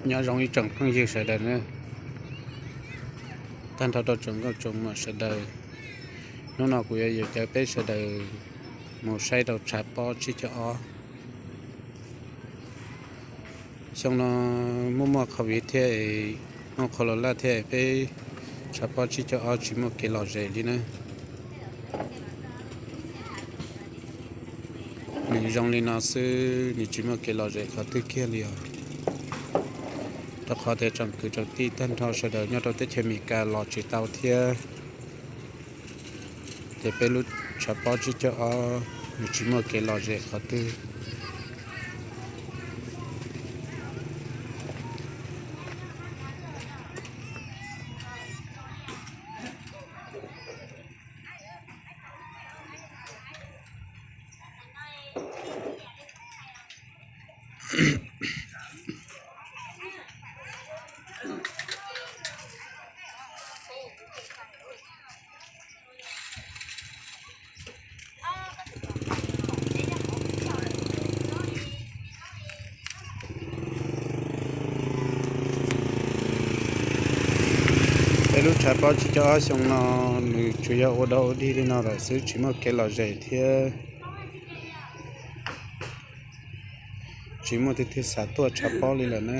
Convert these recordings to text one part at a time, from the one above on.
Nyob zoo ib tsoom phooj ywg sawv daws na, tag nrho rau tsoom nkauj tsoom muam sawv daws. Hnub no kuv yuav yuav cov peb sawv daws mus saib rau tshav pob tsib caug ob. Xyoo no muaj muaj COVID thiab, muaj qhov los laj thiab peb tshav pob tsib caug ob tsis muaj kev lom zem li na. Nws zoo li no xwb, nws tsis muaj kev lom zem qhov twg kiag li os. Rau qhov tias tsoom kwv tsoom tij tag nrho sawv daws nyob rau teb chaws Amelikas los tsis tau thiab, ces peb lub tshav pob tsib caug ob nws tsis muaj kev lom zem qhov twg. Peb lub tshav pob tsib caug ob xyoo no nws tsuas yog ua dog ua dig li no lawm xwb, tsis muaj kev lom zem thiab tsis muaj tus twg xav tuaj tshav pob li lawm na.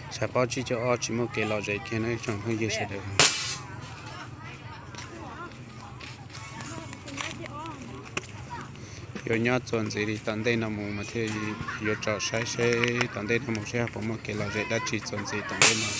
Tshav pob tsib caug ob tsis muaj kev lom zem kiag na tsoom phooj ywg sawv daws. Yuav nyob txuas ntxiv li tom ntej no mus mas thiaj yuav tsom saib seb tom ntej no mus seb ho puas muaj kev lom zem dab tsi txuas ntxiv tom ntej no.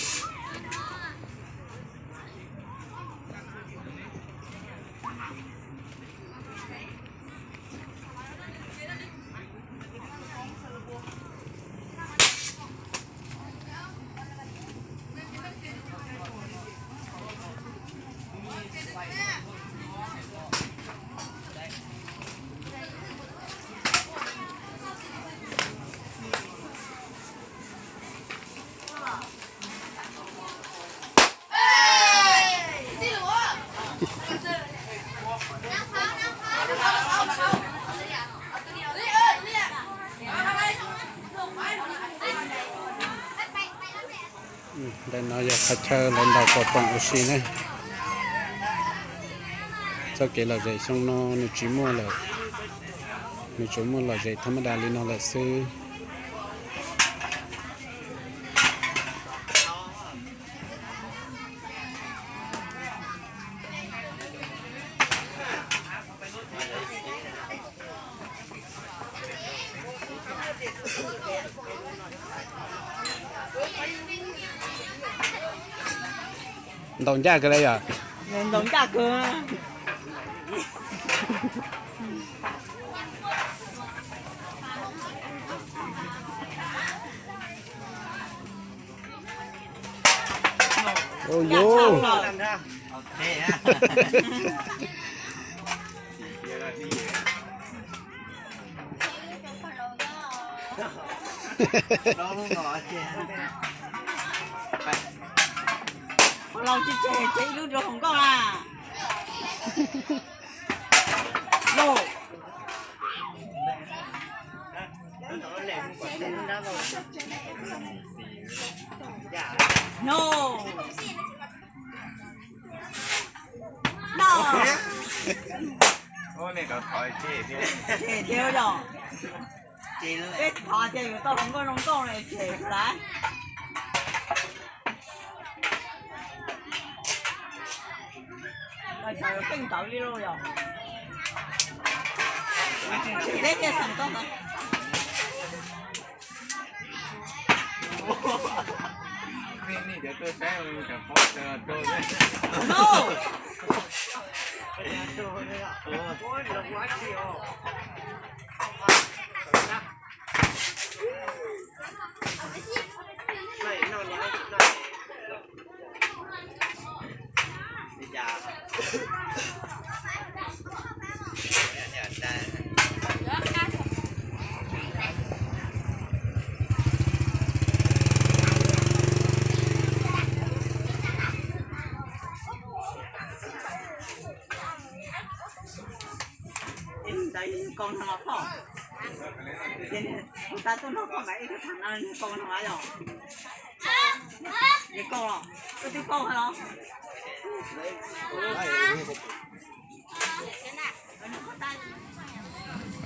Ntawm no yog qhov chaw lawv ntaus kom poom ua si ne. Txoj kev lom zem xyoo no nws tsis muaj lawm, nws tsuas muaj lom zem thaj mab das li no lawm xwb. Ntaus ncaj kawg li yom? Ntaus ncaj kawg. Ua yuv. Laus tsis tseg, tseg ib lub rau hauv nkauj na. Lauj. No. No. Tseg thiab yom. Peb thov tias yuav tau hluas nkauj zoo nkauj no tseg lawm. Keej ntawd li lauj yom. Peb tias xeem tau ntawd. No.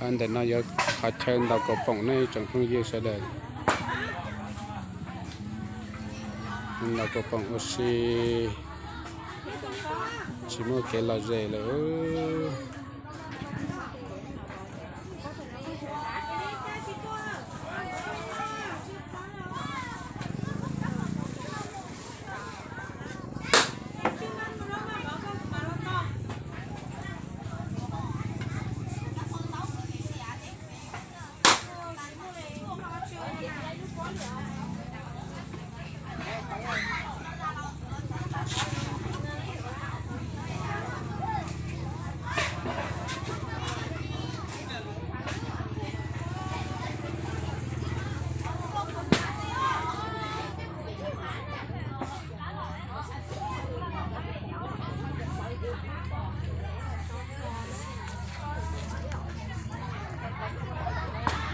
Ntawm no yog qhov chaw ntaus kaus poom ne tsoom phooj ywg sawv daws. Ntaus kaus poom ua si, tsis muaj kev lom zem lawm.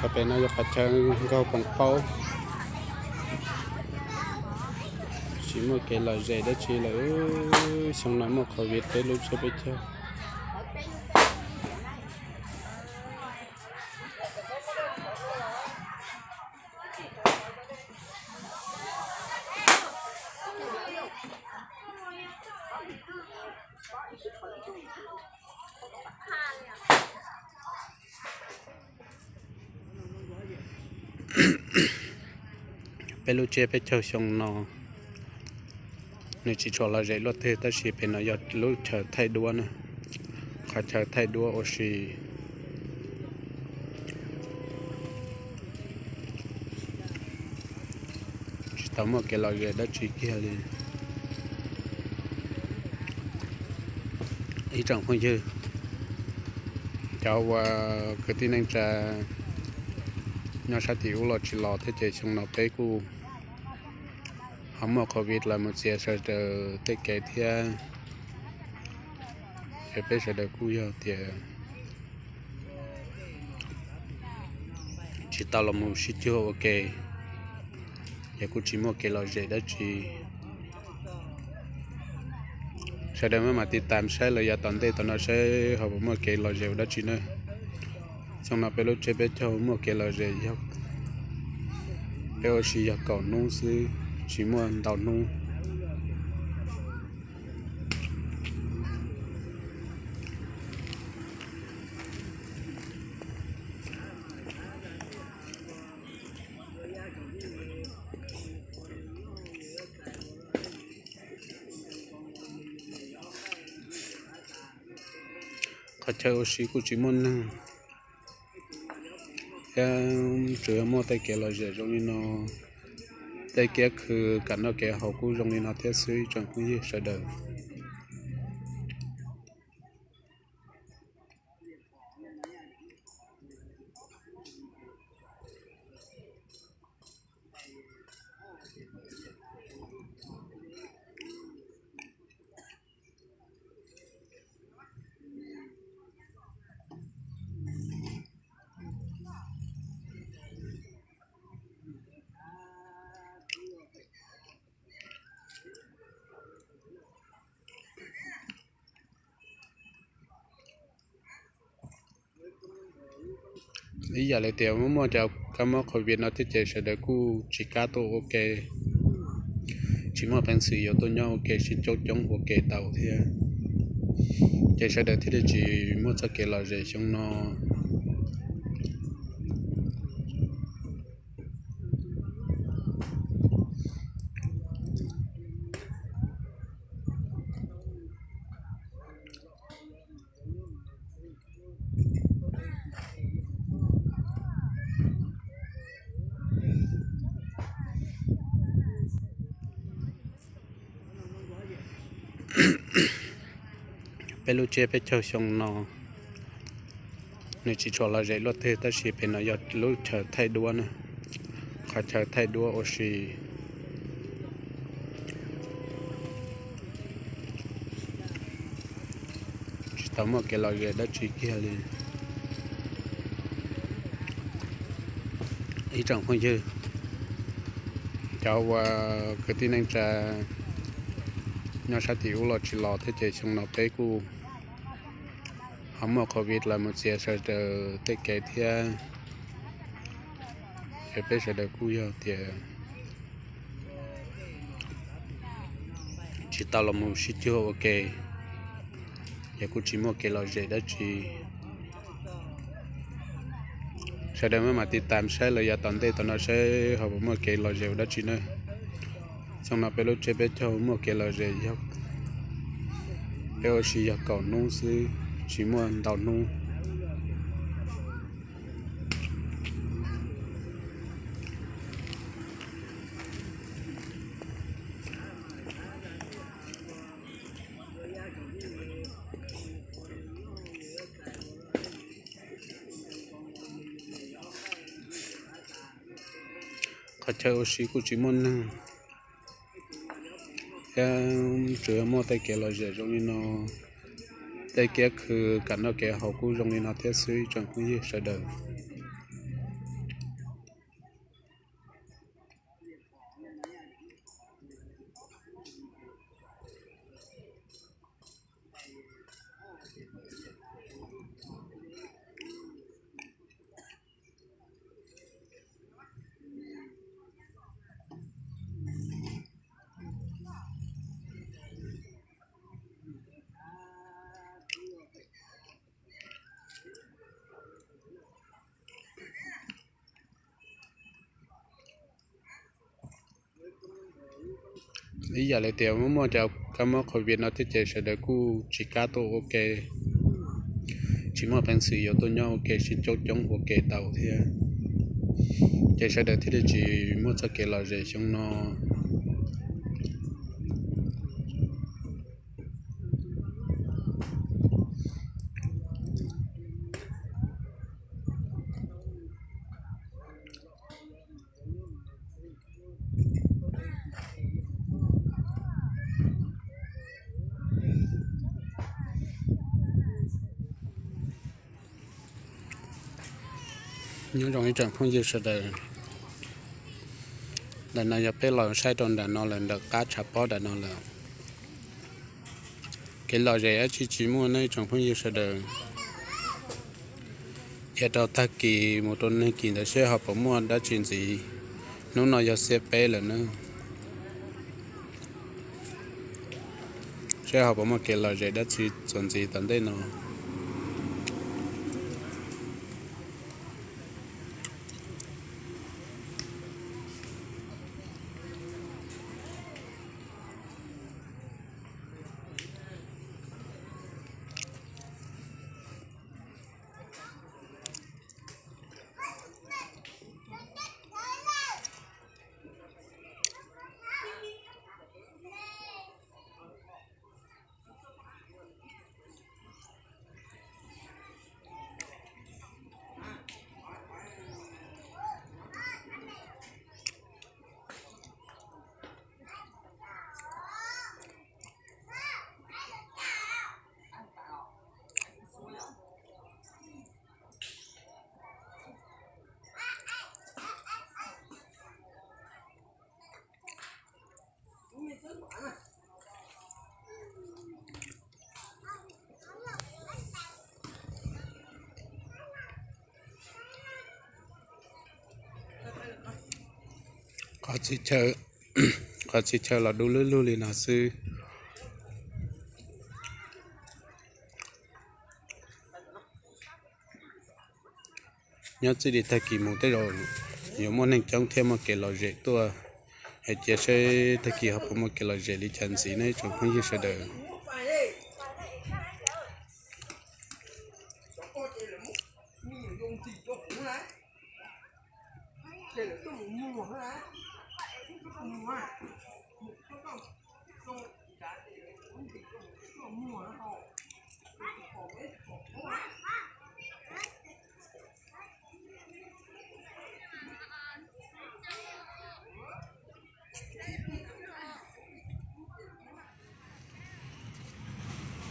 Qhov pem no yog qhov chaw nkaug poom paub, tsis muaj kev lom zem dab tsi lawm. Xyoo no muaj covid peb lub tsiab peb caug. Peb lub tsiab peb caug xyoo no nws tsis tshua lom zem luaj twg, tab sis pem no yog lub chaw thaij duab na, qhov chaw thaij duab ua si. Tsis tau muaj kev lom zem dab tsi kiag li. Ib tsoom phooj ywg, cov uas kwv tij neej tsa nyob sab tim ub los tsis los thiab ces xyoo no peb kuj ho muaj covid los mus txiav sawv daws tej kev thiab, ces peb sawv daws kuj yog tias tsis tau los mus sib cuag ua ke, ces kuj tsis muaj kev lom zem dab tsi. Sawv daws maj mam tiv tam saib los yav tom ntej tom no saib ho puas muaj kev lom zem ua dab tsi na. Xyoo no peb lub tsiab peb caug muaj kev lom zem yog peb ua si yog kaum hnub xwb, tsis muaj ntau hnub. Qhov chaw ua si kuj tsis muaj neeg thiab, tsuas yog muaj tej kev lom zem zoo li no, tej kiab khw kam noj kev haus kuj zoo li no thiab xwb ib tsoom phooj ywg sawv daws. Ib yam li tias muaj muaj cov kab mob covid no thiab ces sawv daws kuj tsis kam tuaj ua ke, tsis muaj peev xwm yuav tuaj nyob ua ke sib coob coob ua ke tau thiab, ces sawv daws thiaj li tsis muaj txoj kev lom zem xyoo no. Peb lub tsiab peb caug xyoo no nws tsis tshua lom zem luaj twg, tab sis pem no yog lub chaw thaij duab na, qhov chaw thaij duab ua si, tsis tau muaj kev lom zem dab tsi kiag li. Ib tsoom phooj ywg, cov uas kwv tij neej tsa nyob sab tim ub los tsis los thiab ces xyoo no peb kuj ho muaj covid los mus txiav sawv daws tej kev thiab, ces peb sawv daws kuj yog tias tsis tau los mus sib cuag ua ke, ces kuj tsis muaj kev lom zem dab tsi. Sawv daws maj mam tiv tam saib lawm yav tom ntej tom no saib ho puas muaj kev lom zem ua dab tsi na. Xyoo no peb lub tsiab peb caug muaj kev lom zem yog peb ua si yog kaum hnub xwb, tsis muaj ntau hnub. Qhov chaw ua si kuj tsis muaj neeg thiab, tsuas yog muaj tej kev lom zem zoo li no, tej kiab khw kam noj kev haus kuj zoo li no thiab xwb ib tsoom phooj ywg sawv daws. Ib yam li tias muaj muaj cov kab mob covid no thiab ces sawv daws kuj tsis kam tuaj ua ke, tsis muaj peev xwm yuav tuaj nyob ua ke sib coob coob ua ke tau thiab, ces sawv daws thiaj li tsis muaj txoj kev lom zem xyoo no. Nyob zoo ib tsoom phooj ywg sawv daws, ntawm no yog peb los saib rau nram no lawm, ntawm qab tshav pob nram no lawm. Kev lom zem dab tsi tsis muaj nej tsoom phooj ywg sawv daws. Cia rau tag kis mus rau nag kis ntawd seb ho puas muaj dab tsi ntxiv. Hnub no yog xiab peb lawm na, seb ho puas muaj kev lom zem dab tsi txuas ntxiv tom ntej no. Qhov txhia chaw los dub lug lug li no xwb. Nyob txij li tag kis mus tej zaum yuav muaj neeg coob thiab muaj kev lom zem tuaj, hais cia seb tag kis ho puas muaj kev lom zem li cas ntxiv nej tsoom phooj ywg sawv daws.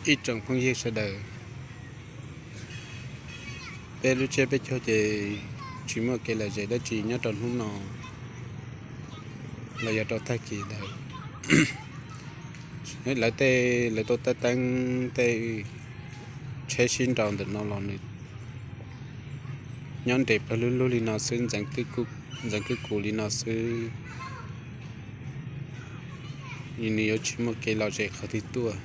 Ib tsoom phooj ywg sawv daws, peb lub tsiab peb caug ces Tsis muaj kev lom zem dab tsi nyob rau hnub no los yog rau tag kis ntawd. Lawv tej, lawv tuaj teeb tej tsheb sib nraus ntawm no los nws nyob nres pawg lug lug li no xwb, ntxeev kwj kus li no xwb, nws yuav tsis muaj kev lom zem qhov twg tuaj.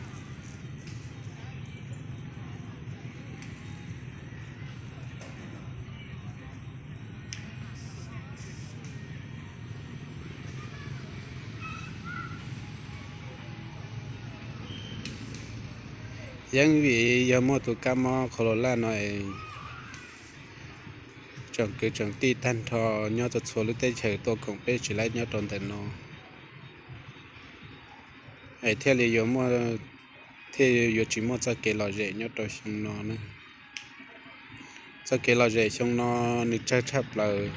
Yeej vim yog muaj tus kab mob khaus laus laj no es tsoom kwv tsoom tij tag nrho nyob txhua txhua lub teb chaws tuaj koom peb tsis laib nyob rau ntawm no, es thiaj li yuav muaj, thiaj yuav tsis muaj txoj kev lom zem nyob rau xyoo no na. Txoj kev lom zem xyoo no nws tsawg tshaj plaws.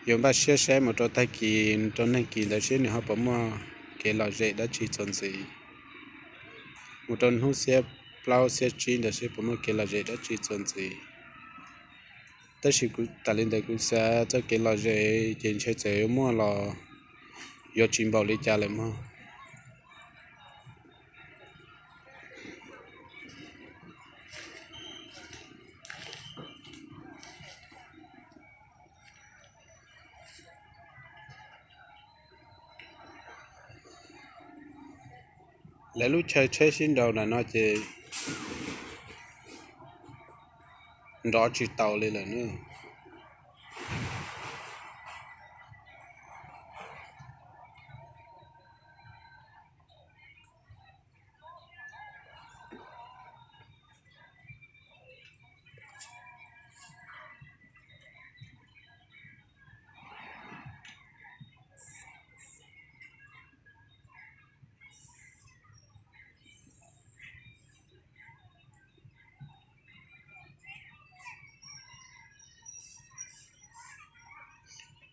Yuav npaj siab saib mus rau tag kis, rau nag kis ntawd seb nws ho puas muaj kev lom zem dab tsi txuas ntxiv. Mus rau hnub xiab plaub xiab tsib ntawd seb puas muaj kev lom zem dab tsi txuas ntxiv. Tab sis kuv tas li ntawd kuv xav txoj kev lom zem ces ntshe txawm yuav muaj los yuav tsis npaum li cas lawm mog. Lawv lub chaw tsheb sib nraus nram no ces nrov tsis taus li lawm na.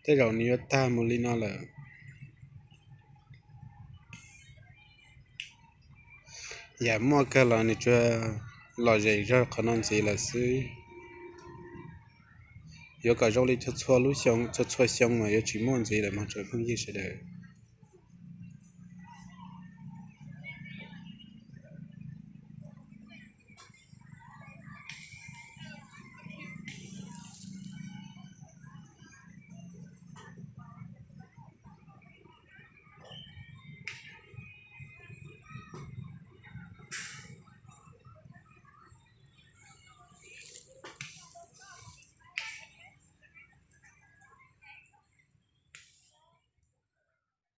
Tej zaum nws yuav tag mus li no lawm. Yam muaj kawg los nws tsuas lom zem zog qhov no ntxiv lawm xwb. Yuav kom zoo li txhua txhua lub xyoo, txhua txhua xyoo mas yuav tsis muaj ntxiv lawm mog tsoom phooj ywg sawv daws.